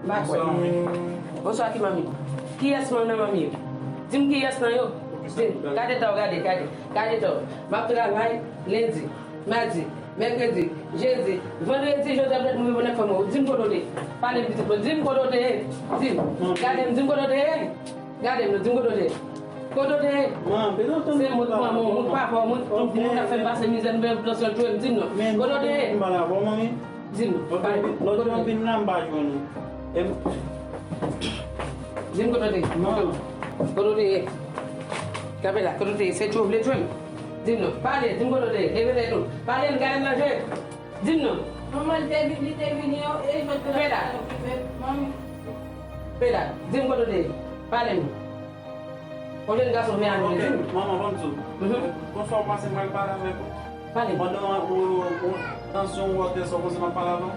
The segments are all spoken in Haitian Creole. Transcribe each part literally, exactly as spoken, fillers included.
M pa kwè. Bonswa, manmi. Bonswa, ki manmi? Kiyès nan manmi yo? Di m kiyès nan yo? Di m. Gade ta w, gade, gade. Gade ta w. M ap travay lendi, madi, mèkredi, jedi, vandredi, jodi ap ret mouri pou nèg fanm ou. Di m kote w te ye. Pale m pitit mwen. Di m kote w te ye. Di m. Gade m, di m kote w te ye. Gade m, di m kote w te ye. Kote w te ye? Se mout manman w, mout papa w, mout tout moun k ap fè m pase mizè, nou menm nan sèl tchwe m, di m non. Kote w te ye? Di m. Lòt jou m vin la, m pa jwenn ou. E m- Di m kote w te ye. Kote w te ye? Kanpe la, kote w te ye? Se tchwe w vle tchwe m? Di m non. Pale, di m kote w te ye. Leve tèt ou. Pale m, gade m nan je. Di m non. Manman, li te vin, li te vini, yo, e jwèt. Pela. Manmi. Pela, di m kote w te ye. Pale m. Yon jèn gason vle anime, di m. Ok, manman, ban m di w. Mhm. Konsa w pase, m pral pale avèk ou. Pale. Pandan ou, ou, ou, tansyon ou wòtè sa w panse m ap pale avè w?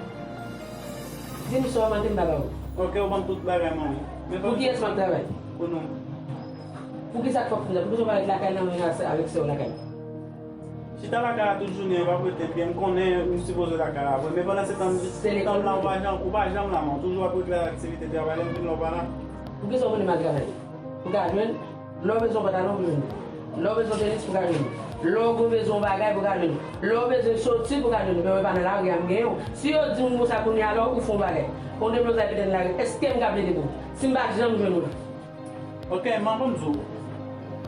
Di m sa w mande m pa ba ou. Ok, ou ban m tout bagay, manmi. Men pou kiyès m ap travay? Pou nou. Pou ki sa k fè w fin la? Pou ki sa w pa ret lakay nan men avèk sè w lakay? Chita lakay la tout jounen, yo p ap rete byen. M konnen m sipoze lakay la vre. Men pandan se tan, tan m la, ou pa janm, ou pa janm la, man. Ou toujou ap regle ak aktivite travay, lè m vin la, ou pa la. Pou ki sa w konnen m al travay? Pou ka jwenn, lè w bezwen pantalon, pou jwenn. Lè w bezwen tenis, pou ka jwenn. Lè w bezwen yon bagay, pou ka jwenn. Lè w bezwen soti, pou ka jwenn. Men w pa nan lari a, m genyen w. Si yo di m konsa kounye a la, ou fè yon bagay. Ou deplwaye pete nan lari, èske m ka plede pou ou? Si m pa janm jwenn ou. Ok, man, ban m di w.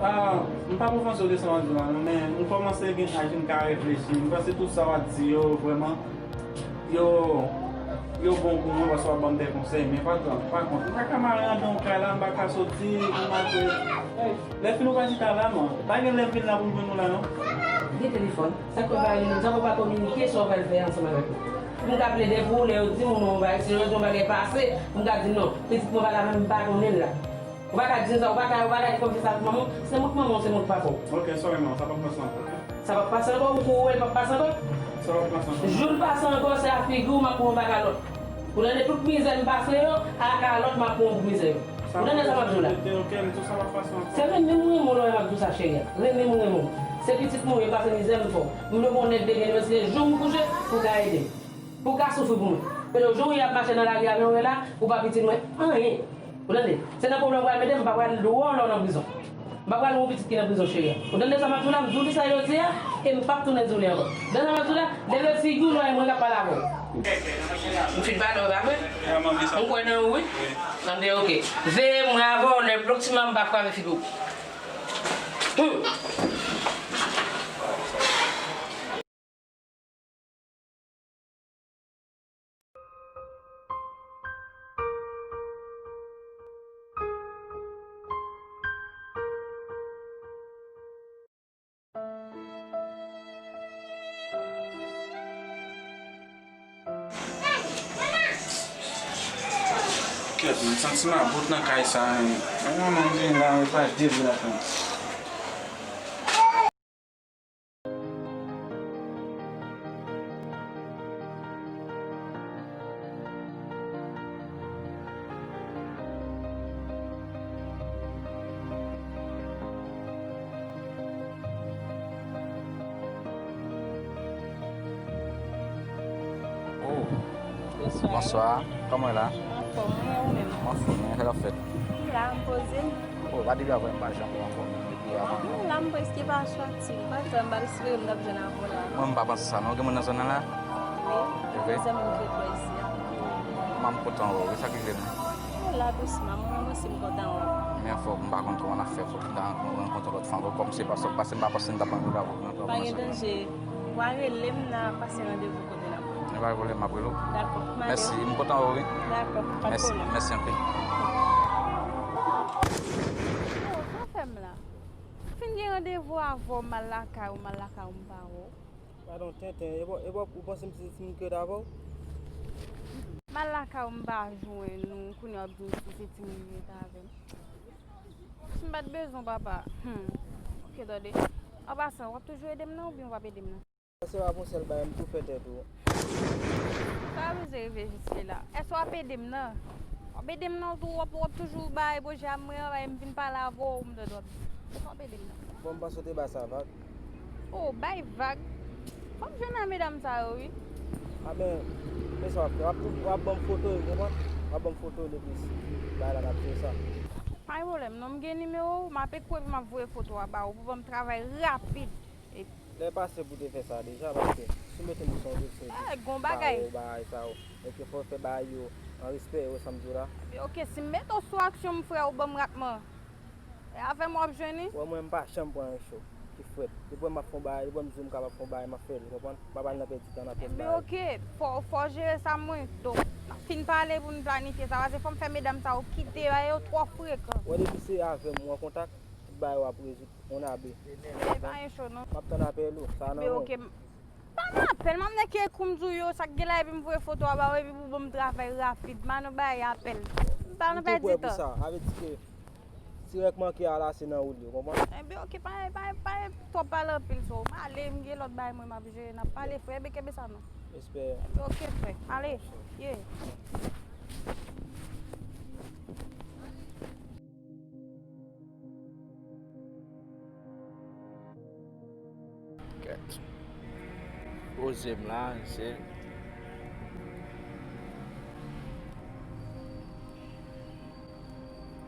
Ah, m p ap ofanse w de sa w ap di la, non, men m kòmanse gen aj, m ka reflechi. M panse tout sa w ap di yo, vrèman, yo, yo bon pou mwen, paske w ap ban m de konsèy. Men pa, pa kont, m pa ka mare anndan yon kay la, m pa ka soti, m ap, lè fini w pa chita la, non. Pa gen lè m vin la pou m jwenn ou la, non. Gen telefòn. Sa k fè w pa rele m? Sa k fè w pa kominike sa w pral fè ansanm avèk mwen? Pou m ka plede pou ou, lè yo di m ou nan yon bagay, si yo di yon bagay pase, pou m ka di non. Pitit mwen pa la menm, m pa konnen l la. Ou pa ka di sa, ou pa ka, ou pa ka di kòmsi sa pou manman w, se mwen k manman w, se mwen k papa w. Ok, sorry, man, sa p ap pase ankò, ok? Sa p ap pase ankò, ou kwè w wè l p ap pase ankò? Sa p ap pase ankò. Jou l pase ankò, se a figi w m ap pran yon bakalòt. Ou tande tout mizè m pase yo, a kalòt m ap pran w pou mizè yo. Ou tande sa m ap di w la? Ok, ok, m di w sa p ap pase ankò. Se renmen m renmen w lè w wè m ap di w sa, cheri a. Renmen m renmen w. Se pitit mwen, m pase mizè m fò. M vle pou yon nèg te gen mwen, se jou m kouche, pou ka ede m. Pou ka soufri pou mwen. Pito jou w ye ap mache nan lari a, men w wè la, ou pa pitit mwen anyen. Ou tande? Se nan pwoblèm w pral mete m, m pa pral wè w lè w nan prizon. M pa pral wè yon pitit ki nan prizon, cheri a. Ou tande sa m ap di w la? M di w li sa jodi a, e m p ap tounen di w li ankò. Ou tande sa m ap di w la? Leve figi w, lè w wè mwen k ap pale avè w. M fin pale w, pa vre? M kwè nan ou, wi. Tande, ok. Veye mwen avè w, lè blòk ti manman m pa frape figi w. Hmm. Kèt, m santi m about nan kay sa, men. Mwen, mwen, mwen vin la, men pa de vin la fè. Oh. Bonswa. Bonswa. Kòman w ye la? M anfòm, wi, e ou menm? M anfòm, wi. Sa k ap fèt? M la, m poze m. Oh, pa depi avè m pa janm wè w ankò, menm depi avan. M la, m prèske pa soti. M pa t, m pa t espere m t ap jwenn avè w la, non. Mwen, m pa panse sa, non. Gen moun nan zòn nan la? Wi, gen zanmi m ki ret bò isi a. M kontan wè w, wi, sa k rive menm? M la dousman, mwen osi m kontan wè w. Men fòk m pa konn kòman n ap fè, fòk m ta rankontre w lòt fwa ankò, kòm se pa sa k pase, m pa panse m t ap rankontre avè w ankò. Pa gen danje, w a rele m, n a pase randevou kote n ap rele. Pa gen pwoblèm, m ap rele w. Dakò, m ale. Mèsi, m kontan wè w, wi. Dakò, pa de pwoblèm. Mèsi anpil. Yo, sa w fè m la? M fin gen randevou avè w, m al lakay ou, m al lakay ou, m pa wè w. Gadon tenten, e bò, e bò, ou panse m se timoun ki ret avè w? M al lakay ou, m pa jwenn ou, kounye a w ap di m si se timoun ki ret avè m. Si m pa t bezwen w, papa. Hmm. Ok, tande. An pasan, w ap toujou ede m nan oubyen w p ap ede m nan? Se pa pou sèl bagay, m tou fè tèt ou. Sa rive rive jiske la. Èske w ap ede m nan? W ap ede m nan tou, w ap, w ap toujou bay pwojè a mwen, bay m vin pale avè w, m tande w ap di. Èske w ap ede m nan? Bon, m panse w te bay sa vag. Oh, bay vag? Fò m jwenn ak medam sa yo, wi. A ben, men sa w ap fè, w ap, w ap ban m foto yo, konprann? W ap ban m foto l epi si bagay la n ap jere sa. Pa gen pwoblèm non, m gen nimewo w, m ap ekri w epi m ap voye foto a ba ou pou ban m travay rapid. E lè pase pou te fè sa deja, paske si w mete m sou yon dosye, eh, gon bagay, bagay sa yo, epi fò w fè bagay yo an respè, ou wè sa m di w la. Epi, oke, si m mete w sou aksyon, m frè, ou ban m ratman. E avè m w ap jwenn li? Wè, mwen, m pa janm pran yon cho ki frèt. Depi m ap fè yon bagay, depi m di w m kapab fè yon bagay, m ap fè l, ou konprann? M pa pral nan pèdi tan nan fè yon bagay. Enben, oke, fò, fò w jere sa, mwen. Donk, n ap fin pale pou n planifye sa, paske fò m fè medam sa yo kite, yo twò frekan. Wè, depi se avè m ou an kontak, tout bagay yo ap rezoud, on a be. Enben, pa gen cho, non. M ap tann apèl ou, sa nan men w. Enben, oke. Pa nan apèl, m ap nèk ekri w m di w yo, sa k gen la, epi m voye foto a ba ou, epi pou ban m travay rapid. M pa nan bay apèl. M pa nan pèdi tan. M tou prè pou sa. Sa vle di ke si rèk manke a la, se nan ou l ye, ou konprann? Enben, oke, pa, pa, pa twò pale anpil sou ou. M ale, m gen lòt bagay mwen m ap jere, n ap pale, frè, enben, kenbe sa non. Respè. Enben, oke, frè. Ale, ye. Kèt. Poze m la, se.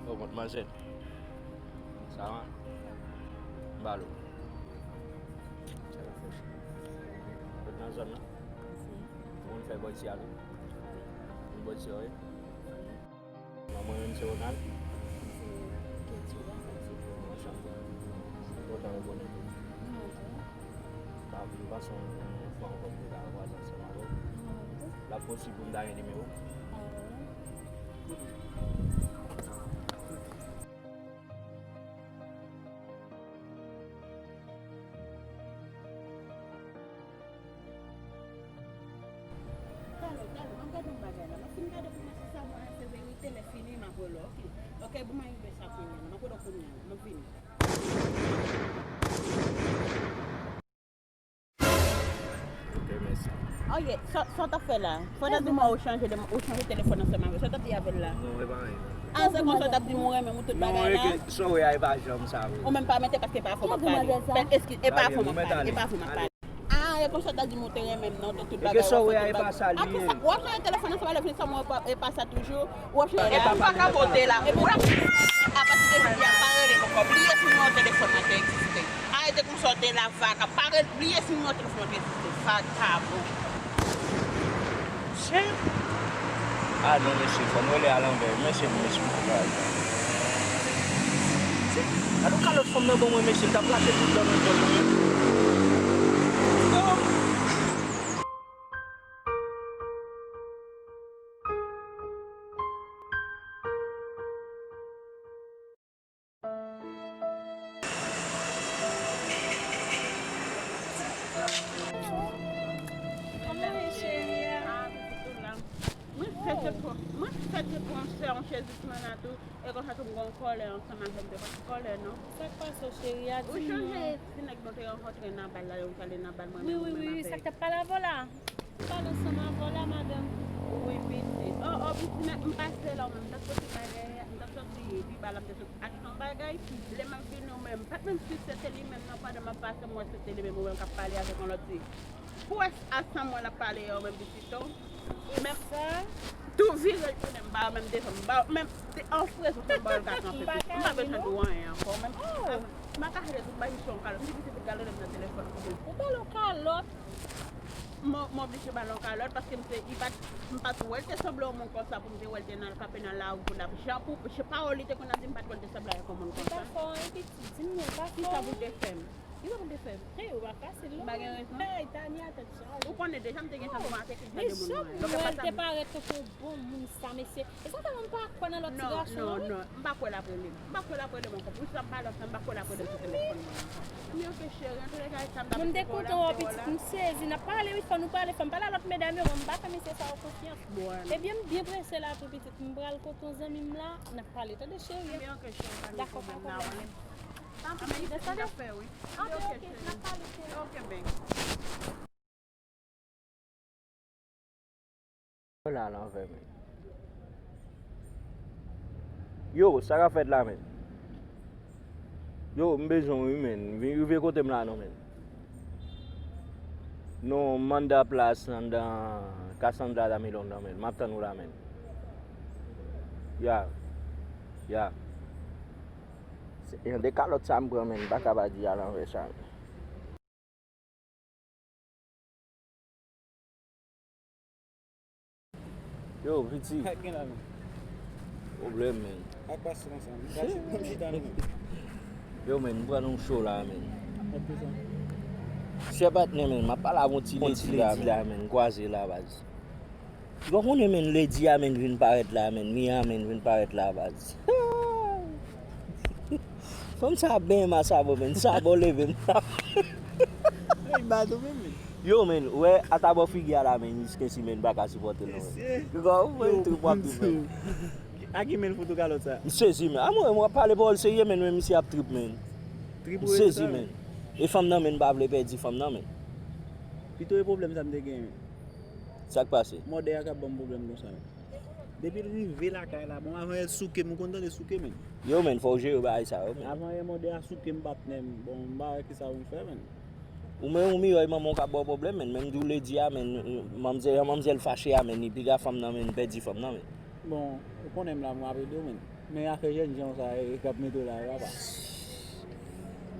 Bon, bon, manzè. Sa va? Balo. Sa va fresh. Tout nan zòn nan? Si. Moun fè bò isi a tou? Wi. Moun bò isi a, wi? Wi. Mwen menm se Ronald. Se Ketura, Ketura. Anchante. Kontan rekonèt ou. Mwen tou. Pa vin pase yon, yon fwa ankò pou m ta kwaze ansanm avè w. Mwen tou. L ap posib pou m ta gen nimewo w? A wi. Talè, talè, m ap gade yon bagay la. M ap fin gade pou m wè si sa mwen se verite, lè fini m ap rele w, oke? Oke, bon, m rive sa kounye a la. M ap rele w kounye a la. M ap vini. Ok, mèsi. Oke, sa, sa w t ap fè la? Fò w ta di m ou chanje de, ou chanje telefòn ansanm avè l. Sa w t ap di avè l la? Non, e pa anyen. A, se konsa w t ap di m ou renmen m, ou tout bagay la? Non, e ke sa w wè a, e pa janm sa vre. Ou menm pa mete paske e pa avè w m ap pale. Eskize, e pa avè w m ap pale. E pa avè w m ap pale. A, e konsa w ta di m ou te renmen m, non, tout bagay w ap fè, tout bagay. A, ki sa? W ap chanje telefòn ansanm avè l, fini sa mwen, e pa sa toujou. W ap chanje. Epi m pa ka pote la. Epi, apati de jodi a, pa rele m ankò. Bliye si nimewo telefòn nan te egziste. Arete konsa w te la, vagabon. Pa rele, bliye si nimewo telefòn nan te egziste. Vagabon. Shit. Ah non, mesye, fò m rele a lanvè. Mesye, mesye, mesye. Gade yon kalòt fanm nan ban mwen, mesye, m t ap rache tout dan nan zòn nan. Oh. Kòman w ye, cheri a? Ah, pitit ou la. Mwen fèt pran, mwen fèt pran sè yon chezisman la tou. E konsa tou m gen yon kòlè ansanm avè m, te pa ti kòlè non. Sa k pase w, cheri a? Di m non. Ou sonje ti nèg nou te rankontre nan bal la, lè nou t ale nan bal mwen menm ou menm avè l? Wi, wi, wi, wi, sa k t ap pale avè w la? Pale ansanm avè w la, madanm. Wi, pitit. Oh, oh, pitit, m pase la, ou menm, m t ap soti bagay, m t ap soti pi ba la, m te soti achte yon bagay. Lè m ap vini, ou menm, m pa t menm si se te li menm, non, pandan m ap pase, m wè se te li menm, ou menm k ap pale avèk yon lòt fi. Pwès a san mwen l ap pale a, ou menm, pitit, oh. Ou menm, tou vire l tounen, m ba ou menm devan, m ba ou menm, an frezon, m ba ou l ka kanpe, pitit. M pa bezwen di w anyen ankò, ou menm. M pa ka rete tout bay misye yon kalòt. M di pitit li pral rele m nan telefòn pou di l. Ou ba l yon kalòt? M, m oblije ba l yon kalòt paske m te, li pa t, m pa t wè l te sanble yon moun konsa pou m te wè l te nan, kanpe nan lari pou l ap jan pou, jan pawòl li te konn ap di m pa t wè l te sanble avèk yon moun konsa. Li pa fè w anyen pitit, di m non, li pa fè w anyen. Kisa pou l te fè m? Kisa pou l te fè m? Hey, ou pa fasil non. M pa gen rezon. Hey, Tania, tèt chaje. Ou konnen deja m te gen tan pou m ap ekri jan de moun mwen ye. Donk, e pa sa m. Mesye, m wè l te parèt tankou yon bon moun sa, mesye. E sa fè mwen m pa kwè nan lòt ti gason an, wi. Non, non, non. M pa kwè l ap rele m. M pa kwè l ap rele m ankò. Pou sa m pa lòt sa, m pa kwè l ap rele m sou telefòn mwen ankò. Ebyen, oke, cheri, antouleka, e sa m t ap eseye fè w la, m te wè w la. Moun dekontan wè w, pitit, m sezi, n ap pale, wi, fò nou pale, fò m pale a lòt medam yo, bon, m pa fè mesye sa yo konfyans. Bon. Ebyen, m byen prese la tou, pitit, m pral kote yon zanmi m la, n ap pale, tande, cheri? Ebyen, oke, cheri, pa gen pwoblèm, n a wè. Dakò, pa pwoblèm. Tanpri, pitit, m t ap fè, wi. Oke, oke, n ap pale, cheri. Oke, bang. Yo la, lanvè, men. Yo, sa k ap fèt la, men? Yo, m bezwen w, wi, men. Vin rive kote m la, non, men. Non, m anndan plas, anndan Cassandra Tamilon nan, men. M ap tann ou la, men. Ya, ya. Se yon de kalòt sa m pran, men m pa ka pa di al anvè sa. Yo, piti. Sa k gen la, men? Pwoblèm, men. Ak pase konsa, men. Pase, m chita nou, men. Yo, men, m pran nou cho la, men. Ak pase. Chè patnè, men, m ap pale avè yon ti ledi la, men, m kwaze la, baz. Ou pa konnen, men, ledi a, men, vin parèt la, men, mi a, men, vin parèt la, baz. Fanm sa ap benyen m a sabò, men, sabò leve m. Ay, bato menm, men. Yo, men, ou wè, ata bò figi a la, men, jiskaske, men, m pa ka sipòte l non, men. Mesye. Ou wè, ou wè, trip w ap trip, men. A ki men foto kalòt sa? M sezi, men. A mwen, mwen ap pale pawòl serye, men, men, misye ap trip, men. Trip ou rele sa, men? M sezi, men. E fanm nan, men, m pa vle pèdi fanm nan, men. Pito e pwoblèm sa m te gen, men. Sa k pase? Mòde a k ap ban m pwoblèm konsa, men. Depi l rive lakay la, bon, avan yè l souke m, ou konn tande souke, men. Yo, men, fò w jere bagay sa yo, men. Avan yè mòde a souke m, patnè m. Bon, m pa wè kisa pou m fè, men. Ou men, ou miyò, e manman w k ap ba w pwoblèm, men. Men m di w ledi a, men, manmzèl, manmzèl fache a, men, li piga fanm nan, men, pèdi fanm nan, men. Bon, ou konnen m la, m ap ede w, men. Men afè jènjan sa e k ap mete w la, papa.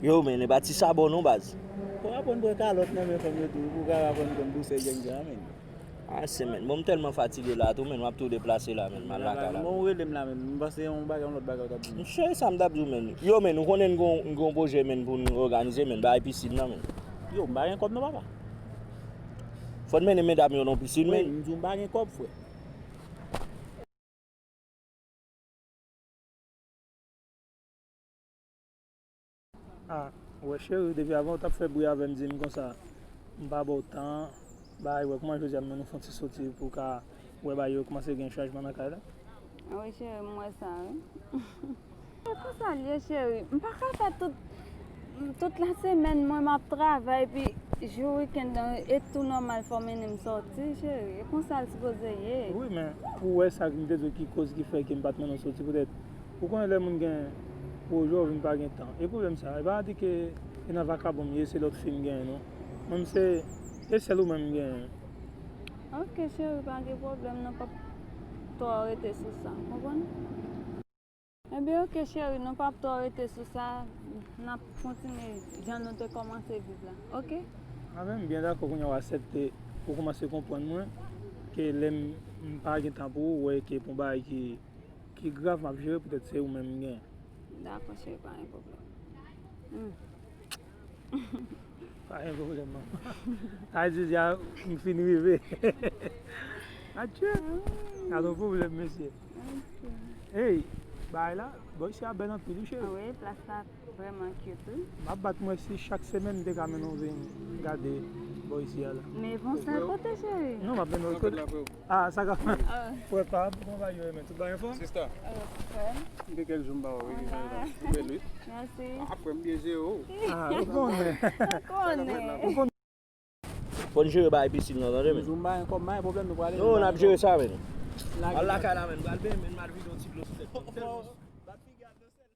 Yo, men, e pa ti sabò non, baz. Fò w aprann pran kalòt nan men fanm yo tou, pou w ka aprann konn dousè jènjan, men. A, se, men. Bon, m tèlman fatige la tou, men, m ap tou deplase la, men, m al lakay la. Bon, ou rele m la, men. M panse yon bagay, yon lòt bagay w t ap di m. M cheri, sa m t ap di w, men. Yo, men, ou konnen n gon, n gon pwojè, men, pou n òganize, men, bagay pisin nan, men. Yo, m pa gen kòb non, papa. Fò n mennen medam yo nan pisin, men. Wi, m di w m pa gen kòb, frè. A, ou wè cheri, depi avan ou t ap fè bri avè m, di m konsa, m pa ba w tan, bay, wè kouman jodi a m mennen w fè yon ti soti pou w ka wè bagay yo kòmanse gen chanjman nan kay la. Wi, cheri, m wè sa, wi. E konsa l ye, cheri. M pa ka fè tout, tout lasemèn mwen m ap travay, epi jou wikenn nan, e tou nòmal fò w mennen m sòti, cheri. E konsa l sipoze ye. Wi, men ou wè sa k m te di w ki koz ki fè ke m pa t mennen w sòti, poutèt ou konnen lè moun gen pwojè, w vin pa gen tan. E pwoblèm sa, e pa di ke e nan vakabon m ye, se lòt fi m genyen, non. Mwen, m se, e sèl ou menm m genyen. Ok, cheri, pa gen pwoblèm, nou p ap twò rete sou sa, w konprann? Ebyen, ok, cheri, nou p ap twò rete sou sa. N ap kontinye jan nou te kòmanse viv la, ok? A, men m byen dakò kounye a w aksepte, ou kòmanse konprann mwen, ke lè m, m pa gen tan pou ou, ou wè ke pou yon bagay ki, ki grav, m ap jere, poutèt se ou menm m gen. Dakò, cheri, pa gen pwoblèm. Hmm. Pa gen pwoblèm, manman. Ay, jodi a, m fin rive. Atchè! Gade yon pwoblèm, mesye. Hey, bagay la, bò isi a bèl anpil, wi, cheri. Wi, plas la vrèman cute, wi. M ap bat mwen si chak semèn m te ka mennen w vin gade bò isi a la. Men bon, sa kote, cheri? Non, m ap mennen w kote. A, sa ka fèt. Frè pa m, kòman bagay yo ye, men? Tout bagay anfòm? Sista. M gen kèk jou m pa wè w, wi. Ou bèl, wi. Mèsi. A, frè m byen jere w. A, ou konnen. Ou konnen. Ou konnen. Fò n jere bagay pisin nan, tande, men. M di w m pa gen kòb, m pa gen pwoblèm, nou prale. Non, n ap jere sa, men. Al lakay la, men. Pral benyen, men, m al vide yon ti dlo sou tèt mwen.